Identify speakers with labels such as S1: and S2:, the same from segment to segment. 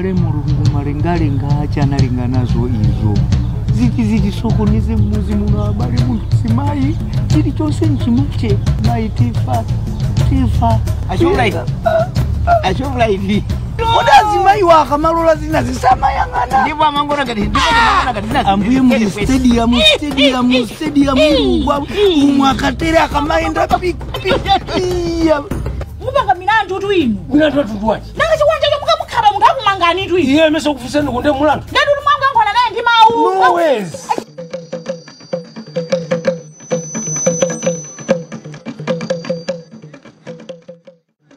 S1: Abale mulungu malengalenga achanalinga nazo izo. Ziti zitisokoneze mmuzi muno abale munthu simayi chilichonse nchimuche mayi tifa tifa.
S2: Achomla ivi.
S1: Oda zimayi wakamalola zina zisamayang'ana.
S2: Ndipo amangona ngati ndipo amangona ngati zina.
S1: Ambuye mu stadium stadium stadium umwe akatere akamaenda pipi.
S3: Mupanga milandu tu inu.
S4: Milandu tutuwachi.
S3: Nanga chikwanja chomuka mukhaba munthu akumangani tu inu.
S4: Iye mese kufuseni kunde mulandu.
S3: Ndati uli mwangu yankhona naye ndi mawu.
S4: No ways.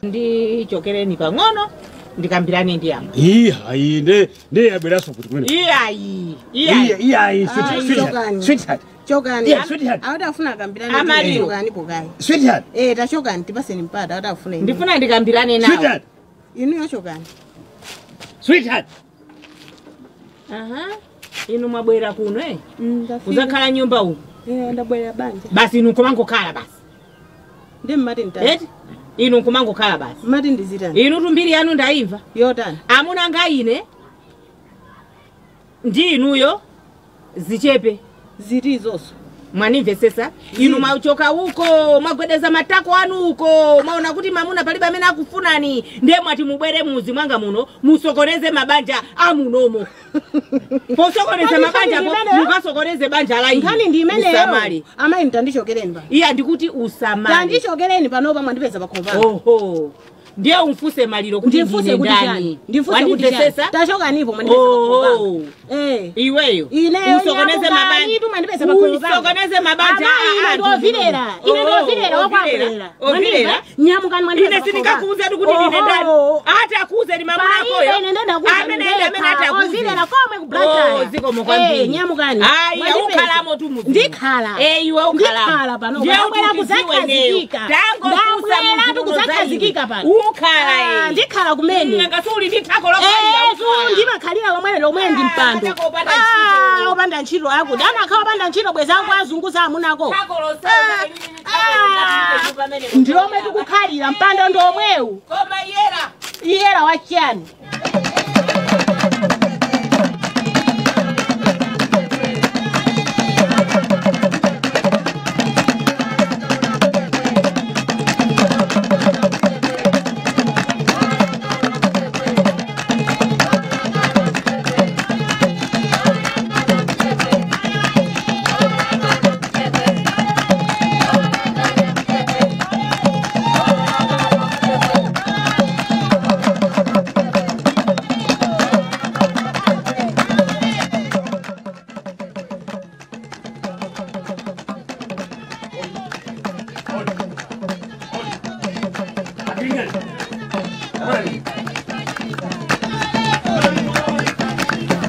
S3: Ndi chokereni pang'ono ndikambirane ndi yamba.
S4: Iyayi nde nde yabweraso kuti kumene.
S3: Iyayi. Iyayi.
S4: Iyayi sweetheart. Sweetheart.
S5: Chokani.
S4: Yeah, sweetheart.
S5: Awutafuna kambirane chokani pokayi.
S4: Sweetheart.
S5: Eh, tachokani tipaseni mpata awutafuna.
S3: Ndifuna ndikambirane nawo.
S4: Sweetheart.
S5: Inu yochokani.
S4: Sweetheart.
S3: Aha. Inu mwabwera kuno eh? Uzakhala nyumba uku.
S5: Eh, ndabwera banja.
S3: Basi inu nkomangokhala basi.
S5: Ndi mmati nditani.
S3: Eti? Inu nkomangokhala basi.
S5: Mmati ndizitani.
S3: Inu tumbiri yanu ndaimva.
S5: Yotani.
S3: Amuna nga ine ndi inuyo zichepe.
S5: Ziti zonso.
S3: Mwanimvesesa inu mwachoka uko mwagwedeza matako anu uko mwaona kuti mamuna palibe amene akufunani ndiye mwati mubwere muzi mwanga muno musokoneze mabanja amunomo. Posokoneze mabanja po mukasokoneze banja la inu.
S5: Nkhani ndi imeneyo. Amayi ntandichokereni pano.
S3: Iya ndikuti usamali.
S5: Tandichokereni panopa mwandipeza pakhomo.
S3: Oho. Ndiye umfuse maliro kuti
S5: ndifuse kuti chani. Ndifuse kuti chani. Tachokanipo mwandipeza pakhomo. Eh.
S3: Iweyo. Usokoneze mabanja.
S5: Mwandipeza pakhomo.
S3: Usokoneze mabanja.
S5: Ine ndovirera. Ine ndovirera wakwabwera.
S3: Ovirera.
S5: Nyamukani mwandipeza.
S3: Ine sindikakuuza kuti ndine ndani. Ati akuuze ni mamuna akoyo.
S5: Ine ndandakuuza.
S3: Amene ende amene ati akuuze.
S5: Ovirera komwe ku Blantyre.
S3: Oh, zikomo kwambiri.
S5: Eh, nyamukani.
S3: Ayi, ukhalamo tu muzi.
S5: Ndikhala.
S3: Eh, iwe ukhalamo.
S5: Ndikhala pano. Ndabwera kuzakhazikika.
S3: Tango
S5: Ndabwera kuzakhazikika pano.
S3: Ukhala eh.
S5: Ndikhala kumene.
S3: Ngasuli ndithako lokhalira.
S5: Eh, ndimakhalira lomwe lomwe ndi mpando. Ah, opanda ntchito akuti anakhala opanda ntchito bwezangu azunguza amunako. Ndilomwe tikukhalira mpando ndomwewu.
S3: Koma iyera.
S5: Iyera wachiyani.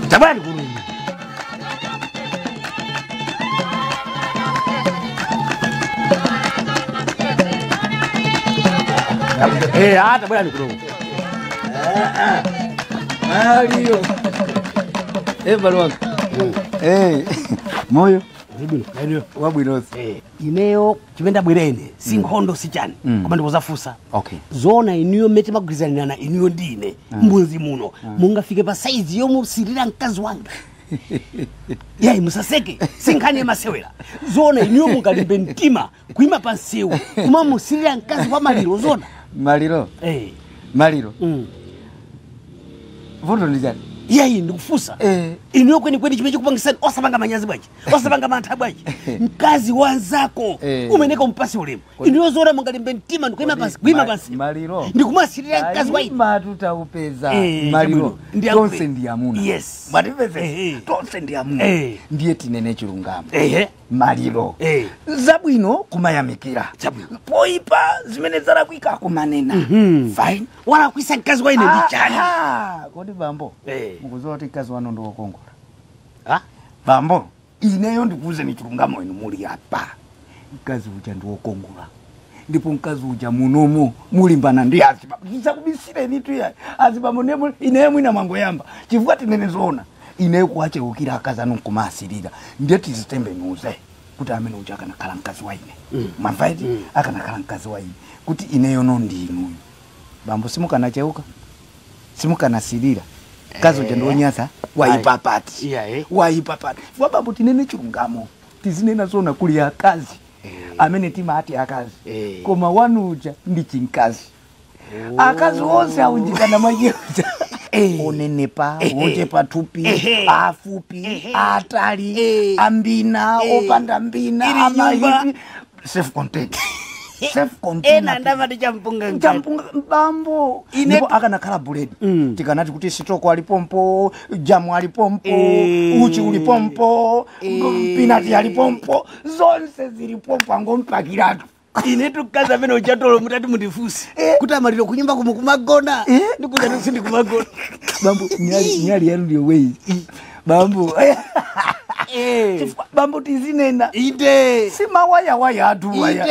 S4: Tabani kuno. Eh, tabani kuno.
S1: Mario. Eh, balwa. Eh, moyo. Wabwino.
S4: Ineyo chimenda bwerene si nkhondo si chani koma ndikuzafusa.
S1: Okay.
S4: Zona iniyo mete magwirizanirana iniyo ndine mbunzi muno mungafike pa saizi yomusirira mkazi wanga. Yayi musaseke sinkhani yemasewera. Zona iniyo mungalimbe mtima kuima pa nsewu kumamusirira mkazi wa maliro zona.
S1: Maliro.
S4: Eh.
S1: Maliro. Vuto ndi chani?
S4: Yayi ndikufusa. Iniyo kweni kweni chimene chikupangisani osapanga manyazi bwaji. Osapanga mantha bwaji. Mkazi wanzako umeneka umpase ulemu. Iniyo zora mungalimbe mtima ndikuima pansi kuima pansi.
S1: Maliro.
S4: Ndikumasirira mkazi wa ine.
S1: Matutaupeza. Maliro. Tonse ndi amuna.
S4: Yes.
S1: Mwatipeze. Tonse ndi amuna. Ndiye tinene chilungamo. Maliro. Zabwino kumayamikira. Poipa zimene zalakwika kumanena. Fine.
S4: Walakwisa mkazi wa ine ndi chani.
S1: Kodi bambo. Mukuziwa kuti mkazi wanu ndi wokongola.
S4: Ah?
S1: Bambo, ineyo ndikuuze ni chilungamo inu muli apa. Mkazi uja ndi wokongola. Ndipo mkazi uja munomo mulimbana ndi azibambo. Ndisakubisireni tu ya. Azibambo nemo ineyo mwina mwangoyamba. Chifukwa tinene zoona. Ineyo kuwachewukira akazi anu nkumasirira. Ndiye tizitembenuze kuti amene uja akanakhala mkazi wa ine. Mwamva iti? Akanakhala mkazi wa ine. Kuti ineyo no ndi inuyo. Bambo simukanacheuka. Simukanasirira. Mkazi uja ndiwonyasa waipapati. Waipapati. Wabambo tinene chilungamo. Tizinena zona kuli akazi. Amene timati akazi. Koma wanuja ndi chinkazi. Akazi wonse aunjikana majeja. Onenepa, ochepa thupi, afupi, atali, ambina, opanda mbina, amahipi. Self contained. Self contained.
S4: Ena ndamati champunga.
S1: Champunga bambo. Ndipo akanakhala buledi. Tikanati kuti sitoko alipompo, jamu alipompo, uchi ulipompo, pinati alipompo, zonse zilipompo angompakiratu.
S4: Inetu kazi amene uchatolo mutati mundifusi. Kuti amaliro kunyumba kumagona. Ndikuti ndisindi kumagona.
S1: Bambo nyali yanu ndiyo wei. Bambo. Bambo tizinena.
S4: Inde.
S1: Sima waya waya atu waya.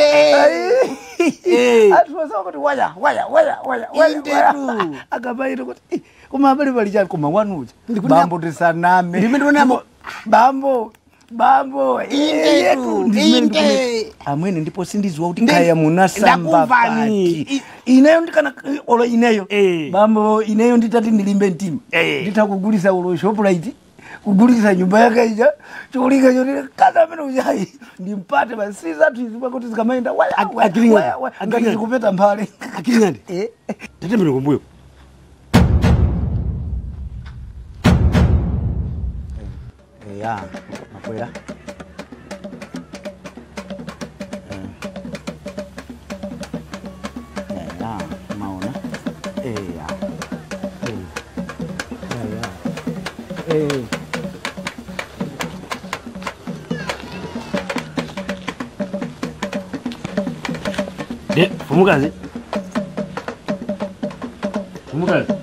S4: Inde.
S1: Atu wasema kuti waya waya waya waya waya.
S4: Inde tu.
S1: Akabairo kuti koma abale bali chani koma wanuja. Bambo tisaname.
S4: Ndimene
S1: Bambo. Bambo,
S4: inde tu, inde.
S1: Amwene ndipo sindiziwa kuti kaya munasamba pati. Ineyo ndikana olo ineyo. Bambo, ineyo nditati ndilimbe mtima. Nditakugulisa ulo Shoprite, kugulisa nyumba yake ija, chulika choti kaza amene ujayi. Ndimpate basi zathu izi pakuti zikamaenda waya waya waya. Ngati kupeta mphale.
S4: Akilingani. Tete mbele kumbuyo.
S1: Ya, afuera. Ya, maona. Ya. Ya.
S4: De, fumukazi. Fumukazi.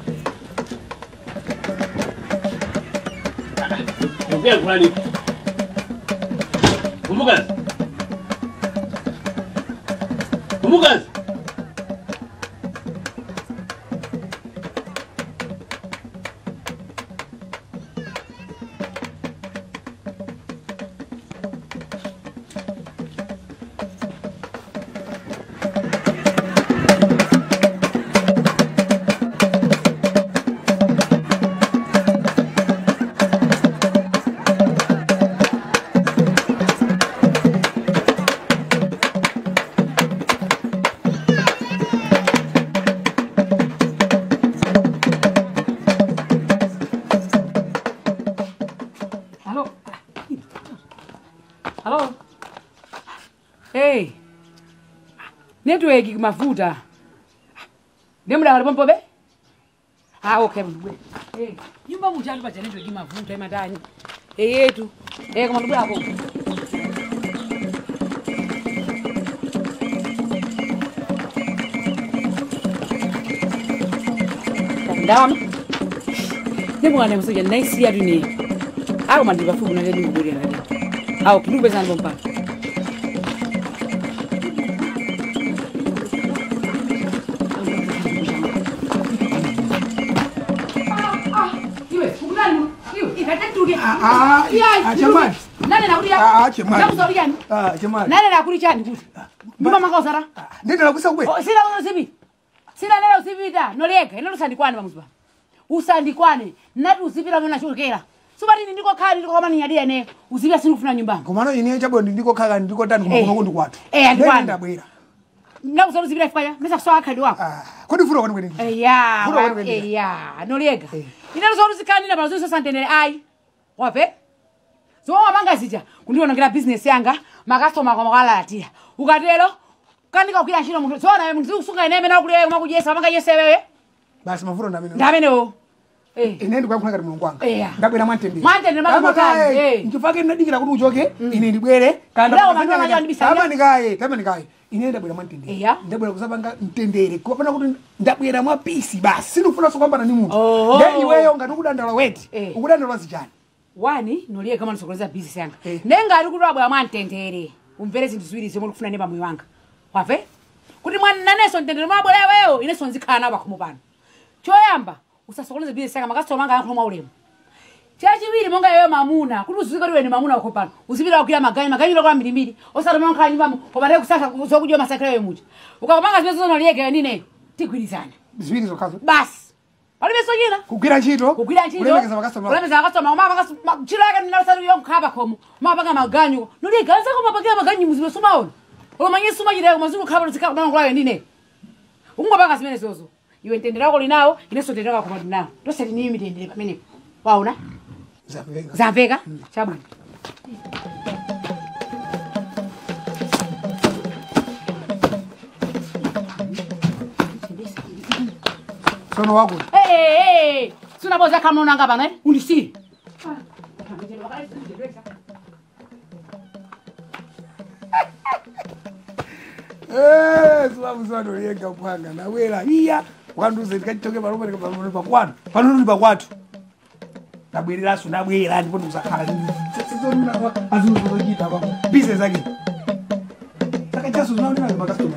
S4: Fumukazi. Fumukazi.
S3: Hello. Hey. Network mafuta. Ndemula walipompo be? Ah, okay. Hey, nyumba mujatu paja network mafuta imatani. Hey yetu. Hey koma ndibula hapo. Ndama. Ndemwana msoja nice ya dunia. Ako mandiba fubu na ndini ngubuli na. Au kidupe sana bomba. Iwe, ukunani? Iwe, ikatatuke.
S6: Chemani.
S3: Nani nakulia?
S6: Chemani.
S3: Nakuzolia.
S6: Chemani.
S3: Nani nakuli chani kuti? Nyumba makausara.
S6: Ndende nakusa kwe.
S3: Sina usibi. Sina nela usibita. Noleka, ino usandikwane pamuzipa. Usandikwane. Nati usibira mwana chokera. Subatini ndiko khali ndiko kama ninyadia ne uzibira sinufuna nyumbani.
S6: Komano ine chabo ndiko khaka ndiko tani kuma kuno kwathu.
S3: Andikwane.
S6: Ndabwera.
S3: Nakuzola uzibira ifaya, mesa kusowa khali wako.
S6: Kodi furo kwani kwene.
S3: Ya, noleka. Ine luzola uzikani na bazuzo santenere ai. Wape? Zomwe manga zija kundiwonongera business yanga makastoma kwa makalalatia. Ukatero kanika kukwira ntchito munthu zona wewe munthu usunga ine mena kuleye kumakujesa manga yese wewe.
S6: Basi mavuto ndamene.
S3: Ndamenewo.
S6: Ine ndikuyankhula ngati mulungu wanga. Ndabwera mwantendere.
S3: Mwantendere makutani.
S6: Nchifake ndinadikira kuti uchoke ine ndibwere
S3: kanda
S6: tamanikaye tamanikaye. Ine ndabwera mwantendere. Ndabwera kusapanga mtendere. Kupana kuti ndabwera mwa peace basi. Sindikufuna sokambana ni munthu. Nde iweyo ngati ukudandala weti. Ukudandala zichani.
S3: Wani noliye kama nisokoleza business yanga. Nenga ari kuti wabwera mwantendere. Umvere zinthu ziwiri zomwe ukufuna ne pamoyo wanga. Wave? Kuti mwana naneso mtendere mwabwera iweyo ineso nzikhala nawo pakhomo pano. Choyamba usasokoleze business yanga makastoma anga yankhula mwaulemu. Chachiwiri monga iwe mamuna kuti uzike kuti iwe ni mamuna wako pano. Uzipita kukwira maganyu maganyu kwa mbirimbiri. Osati monkhala nyumbamo koma kusaka zokudya masakira iwe muja. Ukakapanga zimene zonoliyeke nine tigwirizana.
S6: Ziwiri zokhazo.
S3: Basi.
S7: Palibe sochina.
S6: Kugwira ntchito.
S7: Kugwira ntchito.
S6: Kulemekeza makasitoma.
S7: Kulemekeza makasitoma. Uma ntchito yake ndinalisati yonkhapa khomo. Umapanga maganyu. Nuliganza kumapangira maganyu muzibe sumaona. Olomanye sumachiteko mazungu khapa luzikhala kudankhulayo ndine. Ungopanga zimene zozo. Iwe mtendere wako linawo, inenso mtendere wako ndinawo. Tonse tiniyi mitendere pamenepo. Waona?
S6: Zamveka.
S7: Zamveka? Chabwino.
S6: Sono wako.
S7: Hey, sunaboza kama unanga bana, undisi.
S6: Silamu liyenga upanga nawela iya wanduze ndikachitoke panopa ndikapanopa kwanu pano ndi pakwathu ndabwereraso ndabwera ndipo ndikusakhala azinozochita pa business ake saka chaso zinaoneka makastoma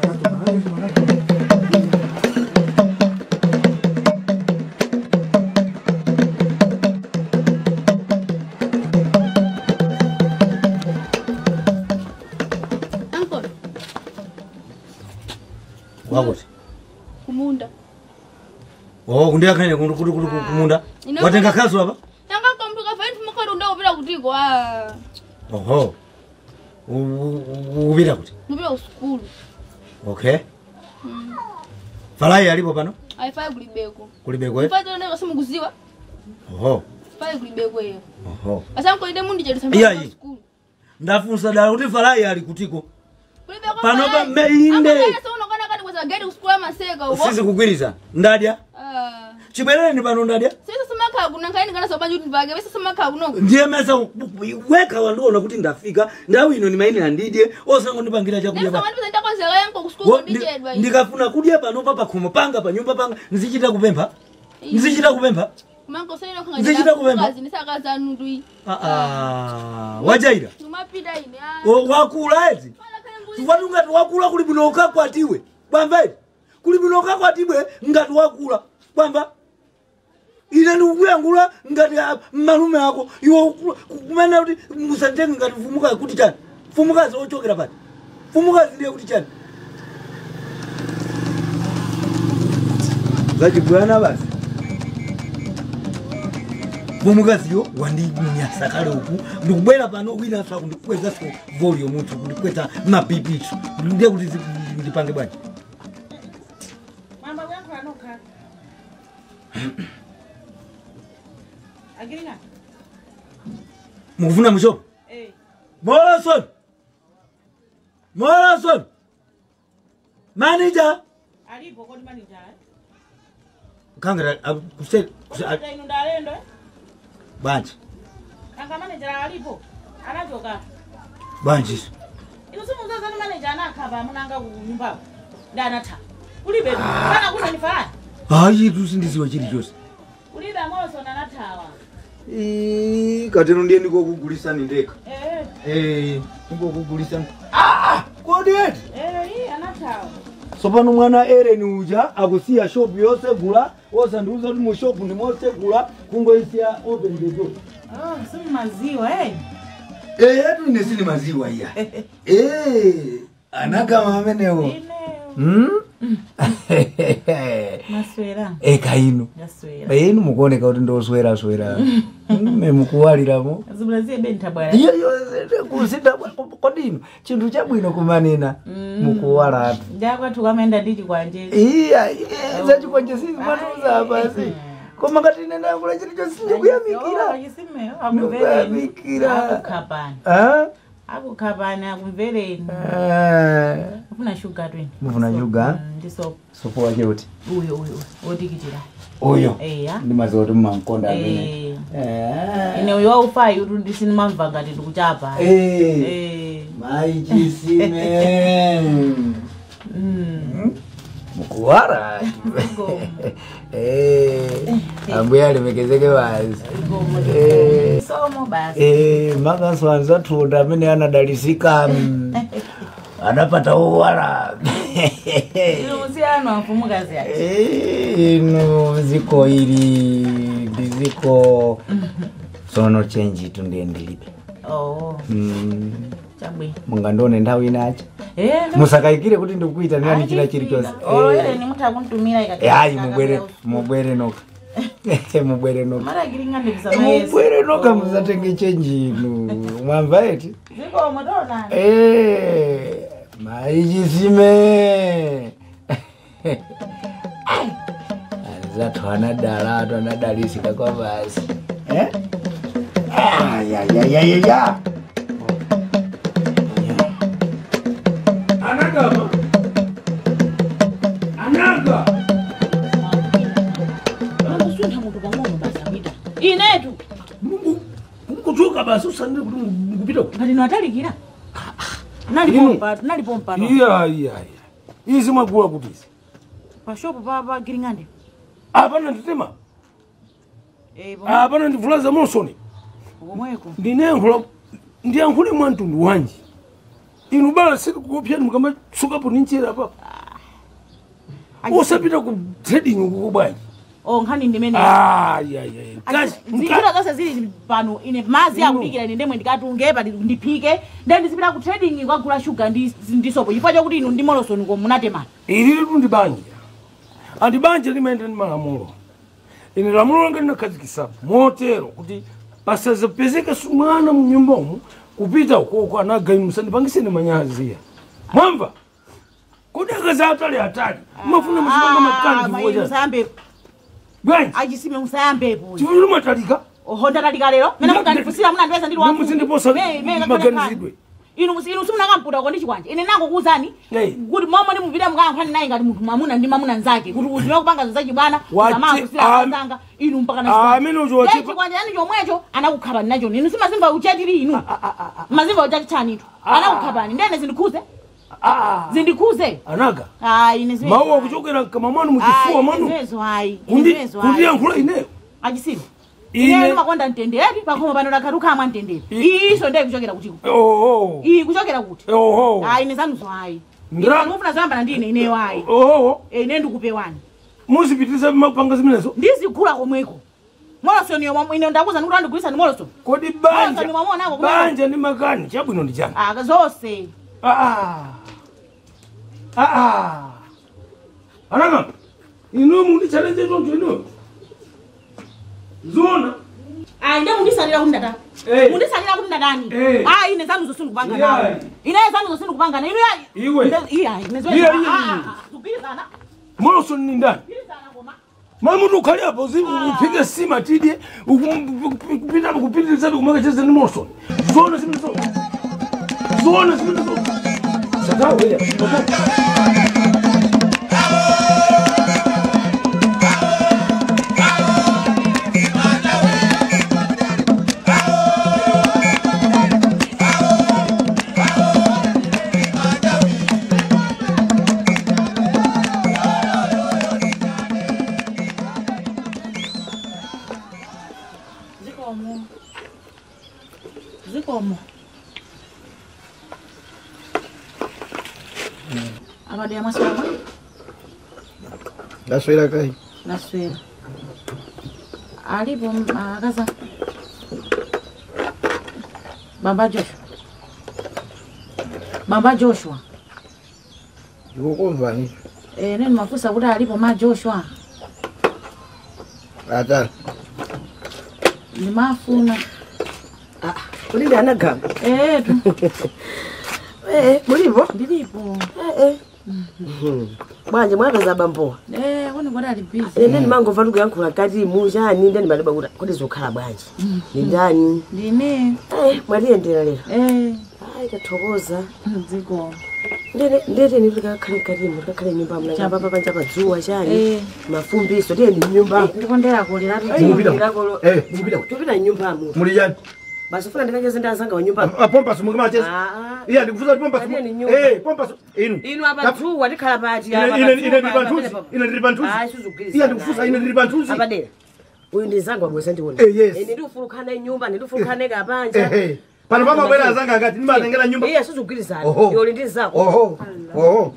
S8: Wakuti?
S9: Kumunda.
S8: Oh, kundiyakhanya kumunda. Watenga khasu apa?
S9: Nanga komtuka faini fumakaro ndakupita kutiko ah.
S8: Oho. Upita kuti?
S9: Ndupita ku school.
S8: Okay. Falai alipo pano?
S9: Aifai kulibeko.
S8: Kulibeko eh?
S9: Ifai tena simukuziwa.
S8: Oho.
S9: Falai kulibeko iyo.
S8: Oho.
S9: Asanko inde mundi chedu samba ku school.
S8: Ndafunsa dala kuti falai ali kutiko.
S9: Kulibeko.
S8: Pano pa meinde. Sisi kugwiriza ndadya chibwerereni pano ndadya ndiye mesa weka wandiona kuti ndafika ndau ino ndimayenera ndidye osangondipangira chakudya ndikafuna kudya pano pa pakhomo panga pa nyumba panga nzichita kupempha nzichita kupempha nzichita kupempha wajaira wakula eti ngati wakula kuli bwino ukakwatiwe bwamba eti kuli bwino ukakwatibwe ngati wakula bwamba ine ndikukuyangula ngati malume ako iwe kumene kuti musanditenge ngati mfumukazi kuti chani mfumukazi ochokera pati mfumukazi ndiye kuti chani zachibwana basi mfumukaziyo wandinyasa kale uku ndikubwera pano wina sakundikweza so volume mutu kundikweza mapipitu ndiye kuti ndipange bwanji.
S3: Mamba kuyankhula nokha. Agirina.
S8: Mukufuna mushopo?
S3: Eh.
S8: Morrison. Morrison. Manager.
S3: Alipo kodi manager.
S8: Kangira kuse
S3: inu ndalendo eh?
S8: Bwanji.
S3: Kanga manager alipo. Anachoka.
S8: Bwanji.
S3: Inu simuzaza ni manager anakhapa munanga ku nyumba. Ndanatha. Ulibe kana kuno ni falani.
S8: Hayi tusindiziwa chili chose.
S3: Ulibe Morrison anathawa.
S8: Katero ndiye ndikokugulisani ndeka.
S3: Eh.
S8: Ndikokugulisani. Ah, kodi eti?
S3: Eh, anathawa.
S8: Sopano mwana Eren uja akusiya shop yosegula, osandiuza kuti mu shop ndimosegula kungoisiya open the door.
S3: Ah, simumaziwa eh.
S8: Eh, atu ine sili maziwa iya. Eh, anakama amenewo.
S3: Maswera.
S8: Eh, kaino.
S3: Maswera.
S8: Inu mukuoneka kuti ndoswera swera. Mukuwaliramo.
S3: Zibulazie benta bwana.
S8: Iyo kusita kodino chinthu chabwino kumanena mukuwala atu.
S3: Ndakwathu kwamenda ndi chikwanje.
S8: Iya, za chikwanje sisi matuza basi. Koma ngati ine ndakula chilichonse ndikuyamikira.
S3: Ndikuyamikira. Akukhapana.
S8: Ah?
S3: Akukhapana akumvereni. Mufuna sugar twini.
S8: Mufuna sugar?
S3: Ndi soap.
S8: Sopo wake uti?
S3: Uyo otikitira.
S8: Uyo.
S3: Eya.
S8: Ndimaziwa kuti mmankonda amene.
S3: Ine uyo waufayi kuti ndisinimamva ngati ndikuchapa.
S8: Mai chisime. Mukuwara. Ambuya alemekezeke basi.
S3: Somo basi.
S8: Makaso anzathu amene anadalisika. Anapata uwala.
S3: Inu musiyano amfumukazi ati.
S8: Inu ziko ili ndiziko sono change tu ndiye ndilibe.
S3: Oh. Chabwino.
S8: Mungandone nthawi inachi. Musakayikire kuti ndikuita nani chila chilichonse.
S3: Oh, ine mutha kuntumira ikakhala.
S8: Ayi mubwere mubwere noka.
S1: Mubwere noka.
S3: Mara giring'ande bisamayesa.
S1: Mubwere noka muzatenge chenji inu. Mwamva eti?
S3: Ziko motona.
S1: Maijisime. Zathu anadala, atu anadalisika kwa basi. Ya.
S8: Anaga. Anaga.
S3: Mangusunta muntu pang'ono basi akuita. Inetu.
S8: Mungu kuchoka basi usandire kuti mukupita.
S3: Ngati natalikira. Nalipompa.
S8: Iya. Izi mwagula kuti izi.
S3: Pashopo pa giring'ande.
S8: Apana nditema. Apana ndivulaza monsoni.
S3: Omweko.
S8: Ndinenkhula ndiyankhule mwantundu wanji. Inu bala sikukopyani mukamatsukapo ndi mchere apa. Osapita ku trading uko bwanji.
S3: Nkhani ndimene. Zintchito zonse zili pano ine mazi akudikira ine ndemwe ndikatunge pa ndiphike nde ndizipita ku trading kwagula sugar ndi sopo chifukwa chakuti inu ndi molosoni ko munatemana.
S8: Ili litu ndi banja. Andi banja limayenda ndi malamulo. Ine lamulo langa linakhazikitsapo motero kuti pasazapezeka sumwana mu umu kupita ukoko anaga inu musandipangiseni manyaziya. Mwamva? Kodi akazi atali atali. Mafuna muzipanga makani chifukwa
S3: musambe.
S8: Bwanji?
S3: Achisime musayambepo.
S8: Chifukwa mwatalika?
S3: Oho ndatalika lero. Mene mukandifusira munandipeza ndili wafu.
S8: Muzindiposa maganizidwe.
S3: Inu simunakamputa ko ndi chikwanje. Ine nangokuwuzani kuti momwe ndimupita mukayankhulani naye ngati munthu mwamuna ndi mwamuna nzake kuti uziwe kupanga zachibwana usamafusira azanga inu mpaka na
S8: amene ucho wachepa.
S3: Chikwanje yani chomwecho anakukhabani nacho. Inu simazimva uchatiri inu. Mazimva uchatichani tu. Anakukhabani. Ndene zindikhuze. Zindikhuze.
S8: Anaga.
S3: Ine zimwe.
S8: Mawu akuchokera kama mwanu muchifuwa mwanu.
S3: Inezo ayi. Inezo ayi.
S8: Kundiyankhula ineyo.
S3: Achisime. Ine makonda mtendere pakhomo pano lakharuka mwa mtendere. Iso ndiye kuchokera kuti. Iyi kuchokera kuti. Ine zanuzo ayi. Ine mufuna zoyambana ndine ineyo ayi. Ine ndikupewani.
S8: Muzipitiriza mapanga zimenezo.
S3: Ndizigula komweko. Molosoni yomwe ine ndakuza ndikuti andigulisa ndi molosoni.
S8: Kodi banja. Banja ndi makani chabwino ndi chani.
S3: Zonse.
S8: Anaga. Inu mundichallenge choncho inu. Zona.
S3: Inde mundisalira kuti ndatani. Mundisalira kuti ndatani. Ine zanuzo sindikupanga nawe. Ine zanuzo sindikupanga nawe.
S8: Iwe.
S3: Iya, ine zwe. Kugwirizana.
S8: Molosoni ni ndani? Mamutu ukhali apo uphike sima tidye kupita kupitiriza kumakacheza ndi molosoni. Zona zimenezo. Zona zimenezo. Sakawe.
S3: Zikomo. Abade amaswera?
S10: Ndaswera kai.
S3: Ndaswera. Alipo akaza. Baba Joshua. Baba Joshua.
S10: Ndikukumva ni.
S3: Neni mafusa kuti alipo ma Joshua.
S10: Ata.
S3: Ndimafuna.
S11: Ulinde anagama. Mulipo?
S3: Ndilipo.
S11: Bwanje mwapeza bambowa.
S3: Kuni kwati ali busy.
S11: Ine ndimangomva tikuyankhula kati muchani ndeni madaba kuti kodi zokhala bwanji. Ni ndani?
S3: Ndine.
S11: Mwatiyendera lero. Ayi tathokoza.
S3: Dziko.
S11: Ndete ni tikakhale katimu tikakhale nyumba mna papa panja padzuwa chani. Mafumbiso tiye ni nyumba.
S3: Ndikondera kolera
S10: Mukupita.
S11: Tupita nyumba mu.
S10: Muli chani?
S11: Basi ufuna ndikacheze ndi azanga wa nyumba.
S10: Pompa simukimacheza. Iya ndikufuza kuti pompa. Pompa inu.
S11: Inu apa dzuwa tikhala pati apa.
S10: Ine ndili panthuzi. Ine ndili panthuzi. Iya ndikufuza ine ndili panthuzi.
S11: Apadera. Uyu ndi zanga wabweza ndiona.
S10: Yes.
S11: Ine ndikufulukhana nyumba, ndikufulukhana kapanja.
S10: Pano pamabwera azanga ngati ndimatengera nyumba.
S11: Iye sizugwirizana. Iwe ndi zako.
S10: Oho.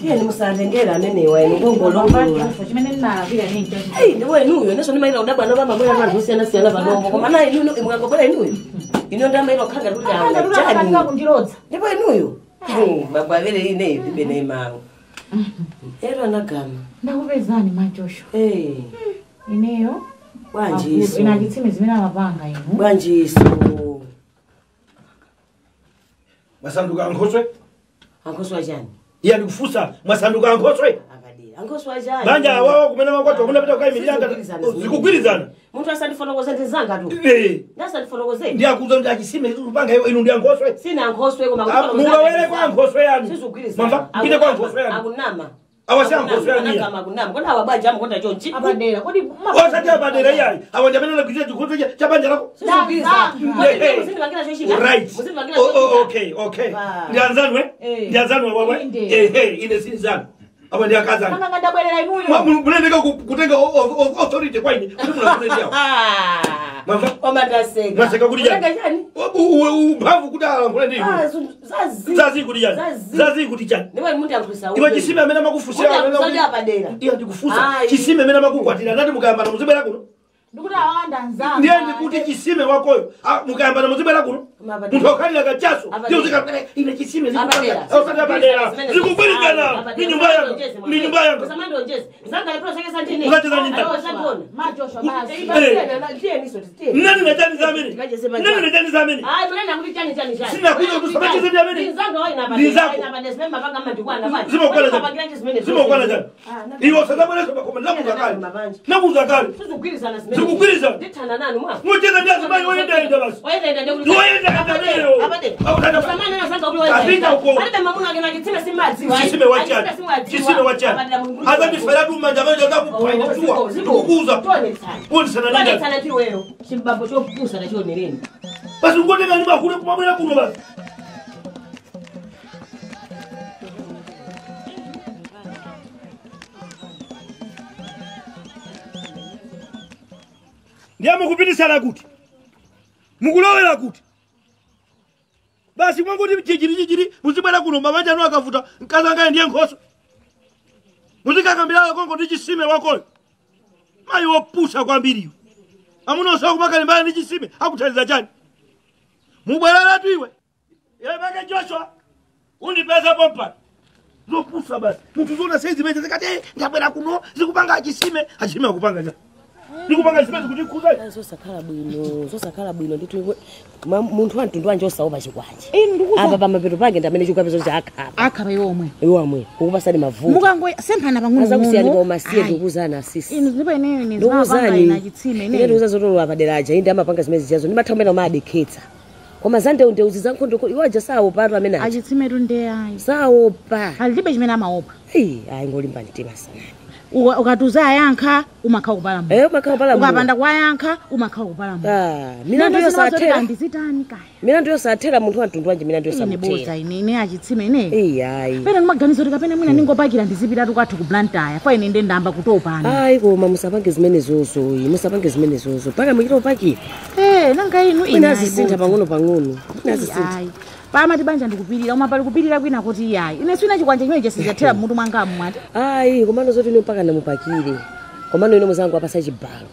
S11: Tiyeni musatengera amenewa inu kungolongola.
S3: Chimene ndinalapira ni nchachi.
S11: Ndiwe inuyo neso ndimayira kudabwa pamabwera anthu osiyanasiyana panopo. Koma na inuyo mukangobwera inuyo. Ino ndamayira kukhanga kuti awa.
S3: Kundirodza.
S11: Ndipo inuyo. Mabwavere ine ndibe naye mawu. Ero anagama.
S7: Ndakupezani ma Joshua.
S11: Eh.
S7: Ineyo.
S11: Bwanjiso.
S7: Ina chitsime zimene amapanga inu.
S11: Bwanjiso.
S8: Mwasanduka ankhoswe?
S11: Ankhoswe achani?
S8: Iye ndikufusa mwasanduka ankhoswe?
S11: Ankhoswe achani?
S8: Banja awawo kumene makwathu akunapita kukayimirira zikugwirizana.
S11: Munthu asandifotokoze ndizanga tu.
S8: Eh.
S11: Ndasandifotokoze.
S8: Ndiye akuza kuti achisime kupanga inu ndi ankhoswe.
S11: Sina ankhoswe koma kufotokoza.
S8: Mulowere kwa ankhoswe yanu.
S11: Sizigwirizana.
S8: Mwamva pite kwa ankhoswe yanu.
S11: Akunama.
S8: Awasi ankhoswe yanu.
S11: Anagama akunama. Kodi awa banja amakonda chonchi.
S7: Abadera. Kodi
S8: osati abadera iyayi. Awa ndi amene anagwirizira chikhoso cha banja lako.
S11: Sizigwirizana. Kodi muzindipangira chochita?
S8: Right.
S11: Muzindipangira chochita.
S8: Okay, okay. Ndi anzanu eh? Ndi anzanu wawa. Eh, ine sinzanu. Awa ndi akazanu.
S7: Mama ngandabwerera inuyo.
S8: Munendeka kutenga authority kwa ine. Kuti munakunendiawo. Mwamva?
S11: Koma ndaseka.
S8: Mwaseka kuti chani? Umphamvu kuti alankhule ndi inu.
S11: Zazi.
S8: Zazi kuti chani? Zazi kuti chani?
S11: Ndipo munthu ankhulisa.
S8: Iwe chisime amene amakufunsira.
S11: Munthu ankhulisa apadera.
S8: Iye ndikufusa. Chisime amene amakukwatira nati mukayambana muzibwera kuno.
S7: Ndikuti awanda nzanga.
S8: Ndiye ndikuti chisime wakoyo. Mukayambana muzibwera kuno. Munthu akhalira kachaso. Ndiye uzikapera ine chisime zikupanga. Osati apadera. Zikugwirizana. Ni nyumba yanga. Ni nyumba yanga.
S11: Usamandonjeze. Zanga lepro chake santini.
S8: Ukacheza nini?
S7: Ma Joshua basi.
S8: Nani nachani zamene? Nani nachani zamene?
S11: Hayi mwana kuti chani chani chani.
S8: Sina kuja kusabacheza ndi amene.
S11: Nzanga wayi na
S8: Ndizako.
S11: Na padera zimene mapanga mandikwana bwana.
S8: Zimokwana chani. Zimokwana chani. Iwo sadabwera pakoma nakuza kale. Nakuza kale.
S11: Sizigwirizana zimene.
S8: Zikugwirizana.
S11: Ndithana nanu mwa.
S8: Mucheza ndi azimayi oyenda enda basi.
S11: Oyenda enda kuti.
S8: Oyenda enda lero.
S11: Abadera. Usamane na zanga kuti oyenda.
S8: Kapita uko.
S11: Palibe mamuna akena chitsime simadziwa.
S8: Chisime wachani. Chisime wachani. Azandifera tu manja manja zakuphaina tuwa. Ndikukuza. Kuonesana nini?
S11: Kuonesana tiwero. Chimbambo chopusa na chionereni.
S8: Basi ungotenga ni makule kumabwera kuno basi. Ndiye mukupitisana kuti. Mukulowera kuti. Basi mwangoti chichiri chichiri muzibwera kuno mabanja anu akavuta mkazi anga ndiye nkhoso. Muzikakambirana konko ndi chisime wakoyo. Mayi wopusa kwambiri. Amuna osawa kumakalimbana ndi chisime akuthandiza chani. Mubwerera iwe. Iwe make Joshua undipeza pompa. Zopusa basi. Munthu zona saizi mene zikati ndabwera kuno zikupanga achisime, achisime akupanga chani. Ndikupanga zimene zikuti
S11: zosakhala bwino, zosakhala bwino nditu munthu wantundu wanje osaopa chikwanje. Apa pamapeto pange ndamene chikwapezo cha akhapa.
S7: Akhapa iwo omwe.
S11: Iwo omwe, kukupasani mavuto.
S7: Mukango semphana pang'ono.
S11: Azakusiyani pa umasiye ndikuzana asisi.
S7: Inu ndipo ineyo ine zimapanga ina chitsime
S11: ineyo. Ine ndikuza zotolowa padera aja, inde amapanga zimene zijazo, ndimatha kumene umadekhetsa. Koma zandeundeuzi zankhondo iwo aja saopa atu amene aja.
S7: Achitsime tu ndiye ayi.
S11: Saopa.
S7: Alibe chimene amaopa.
S11: Ayi ngolimba mtima sana.
S7: Ukatuza ayankha umakhala kupalamula.
S11: Eh umakhala kupalamula.
S7: Ukapanda kwayankha umakhala kupalamula.
S11: Ah, milandu yosathera.
S7: Ndizitani kaya.
S11: Milandu yosathera munthu wantundu wanje milandu yosamuthera.
S7: Ine boza ine ine achitsime ine.
S11: Iyayi.
S7: Pena ndimaganiza kuti kapena mwina ningopakira ndizipitatu kwathu ku Blantyre. Fa ine ndendamba kutopana.
S11: Ayi koma musapange zimene zozo, musapange zimene zozo. Paka muchita upakira.
S7: Eh, nanga inu ine.
S11: Ine azisintha pang'ono pang'ono. Ine azisintha.
S7: Pamati banja ndikupirira uma pali kupirira kwina kuti iyayi. Ine swina chikwanje chimene chesichathera mutu mwangamu mwati.
S11: Ayi komano zoti ine mpaka namupakire. Komano ine muzangu apasa chibalo.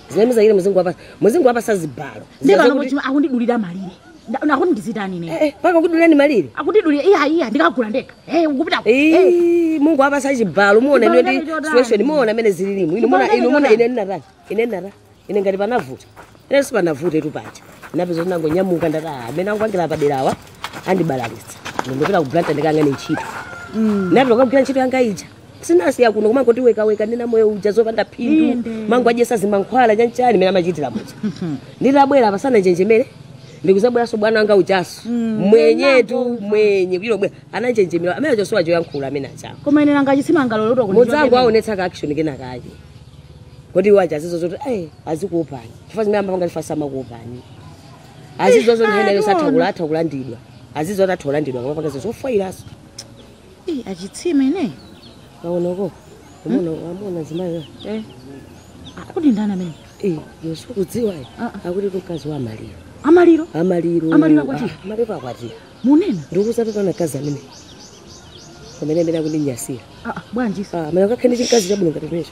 S11: Zimene muzayire muzingu apasa. Muzingu apasa zibalo.
S7: Ndipo kuti akundidulira malire. Akuti ndizitani ine.
S11: Eh, paka kudulirani malire.
S7: Akundidulira iya iya ndikagula ndekha. Eh ukupita.
S11: Eh Mungu apasa chibalo muona ine ndi situation muona amene zililimu. Ine muona ine muona ine ndinatani. Ine ndinata. Ine ngati panavuta. Ine sipanavuta itu paja. Napezo ndinangonyamuka ndati amene akupangira paderawa andibalalitsa. Ndingopita ku Blantyre ndikang'ane ntchito. Napita kukagwira ntchito yanga ija. Sinasiya kuno koma ngoti wekaweka ndina moyo uja zopanda phindu. Mangu adyesa zimankhwala chanchani mene amachitira muja. Nditabwera pasana njenjemere. Ndikuzabweranso bwana wanga ujaso. Mwenyetu mwenye kuchita bwera ananjenjemera amene achosowa choyankhula amene achawo.
S7: Koma ine nanga chisime angalolotwa
S11: kundi. Mudzangu aonetsa ka action kena kake. Kodi waja azizo zoti azikuopani. Chifukwa zimene amapanga chifukwa samakuopani. Azizo zoti nthena yosatha atha kulandidwa. Azizo atha kulandidwa ngamapanga zofoyiraso.
S7: Achitsime ine.
S11: Kaonoko. Amona amona zimayo.
S7: Eh. Akuti ndani amene?
S11: Yesu kudziwa. Akuti mkazi wa amaliro.
S7: Amaliro?
S11: Amaliro.
S7: Amaliro akwatira.
S11: Amaliro akwatira.
S7: Munena?
S11: Ndikuza pano kazi amene. Pamene amene akundinyasira.
S7: Bwanji.
S11: Amene akakhale chikazi chabwino ngati chimenecho.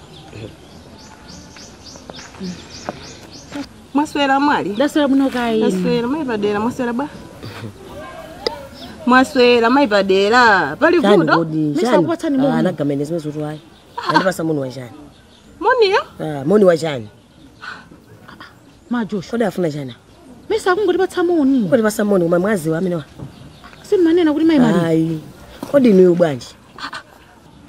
S5: Mwaswera mwali?
S7: Ndaswera muno kai.
S5: Ndaswera mai padera mwaswera ba. Mwaswera maipadera pali vuto.
S7: Misakupatsani moni.
S11: Anagamene zimene zotu ayi. Andipasa moni wachani.
S5: Moniyo?
S11: Ah, moni wachani.
S7: Ma Joshua.
S11: Kodi afuna chani?
S7: Misakungotipatsa moni.
S11: Kotipasa moni koma mwaziwa amenewa.
S7: Simanena kuti mai Maria.
S11: Ayi. Kodi inuyo bwanji?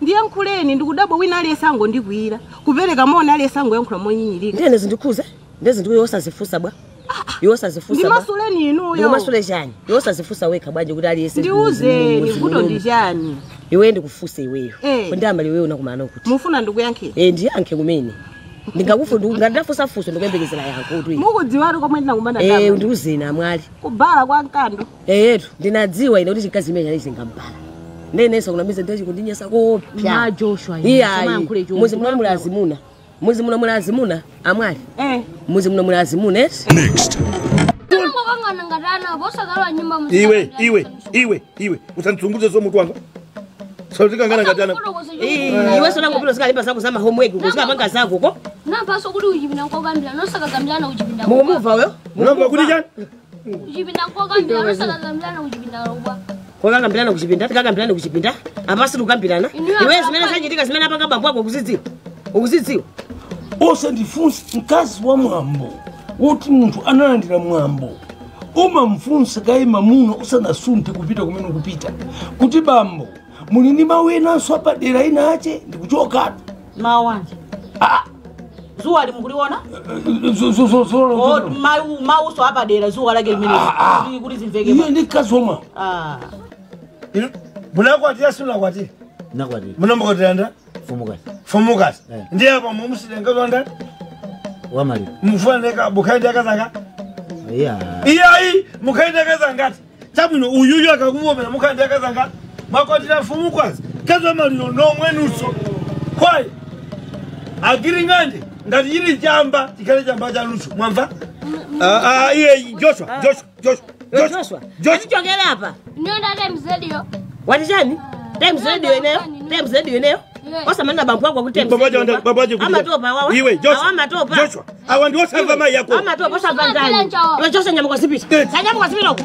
S5: Ndiyankhuleni ndikudabwa wina aliyense angondikwira. Kupereka moni aliyense angoyankhula monyinyirika.
S11: Ndiyene zindikhuze? Ndezi ndiyo osazifusa bwa. Iwe osazifusa bwa.
S5: Ndimasuleni inuyo.
S11: Ndimasule chani? Iwe osazifusa wekha bwanji kuti aliyense.
S5: Ndiuzeni vuto ndi chani.
S11: Iwe ndikufuse iweyo. Kodi amali iweyo unakumana kuti.
S5: Mufuna ndikuyankhira.
S11: Ndiyankhe kumene. Ndingakufu ndingafusa fuso ndikuyembekezera yankho kuti.
S5: Mukudziwatu komwe ndinakumana nawo.
S11: Ndiuzeni amwali.
S5: Kubala kwa mkando.
S11: Etu ndinadziwa ine kuti chikazi imene chali chingambala. Nenenso kunamiza ndiye kundinyasa kopya.
S7: Ma Joshua.
S11: Iya. Muzi muno muli azimuna. Muzi muno muli azimuna amwali. Muzi muno muli azimuna eti.
S12: Next.
S10: Iwe iwe usandisunguze so mutu wanga. Sautikangana ngatana.
S11: Iwe sona ngopilo zikalimba zako za homework kuzikapanga zako ko.
S9: Nampaso kuti uchipinda nkokambira nosakagambirana uchipinda.
S11: Mukumuva wewe?
S10: Munamva kuti chani?
S9: Uchipinda nkokambira nosakagambirana uchipinda lokwa.
S11: Kokakambirana kuchipinda tikakambirana kuchipinda apasi tikukambirana. Iwe zimene zachitika zimene apanga bambo ako ukuzidziwa. Ukuzidziwa.
S8: Osandifunsa mkazi wa mwambo woti munthu analandira mwambo umamfunsa kaye mamuna usanasunthe kupita kumene ukupita kuti bambo muli ndi mawu enanso apadera ina ache ndikuchokatu.
S3: Mawu anje? Zuwa limukuliona? Mawuso apadera zuwa lake limene kuti zimveke.
S8: Iye ndi mkazi wa mwambo.
S10: Munakwatira simunakwatira?
S2: Nakwatira.
S10: Munombokotiranda?
S2: Fumukazi.
S10: Fumukazi. Ndiye apo mumusitenga
S2: Wamaliro.
S10: Mufaneka bukhaindi akazanga?
S2: Iya.
S10: Iyayi mukhaindi akazangati. Chabwino uyuyu akakuvomera mukhaindi akazanga. Makwatira fumukazi. Kazi wamaliro nomwenuso. Kwayi. Agiringanje ngati chili chamba chikhale chamba chanuso. Mwamva? Iye Joshua Joshua.
S11: Joshua. Apa.
S9: Ndiyo Times Radio.
S11: Wati chani? Times Radio ineyo. Times Radio ineyo. Osamanena bambo wako kuti
S10: Times.
S11: Amatopa wawa.
S10: Iwe Joshua.
S11: Amatopa.
S10: Joshua. Awa ndiwo samva mai yako.
S11: Amatopa osamva ndani. Iwe Joshua nyamuka zipita. Nyamuka zipita uko.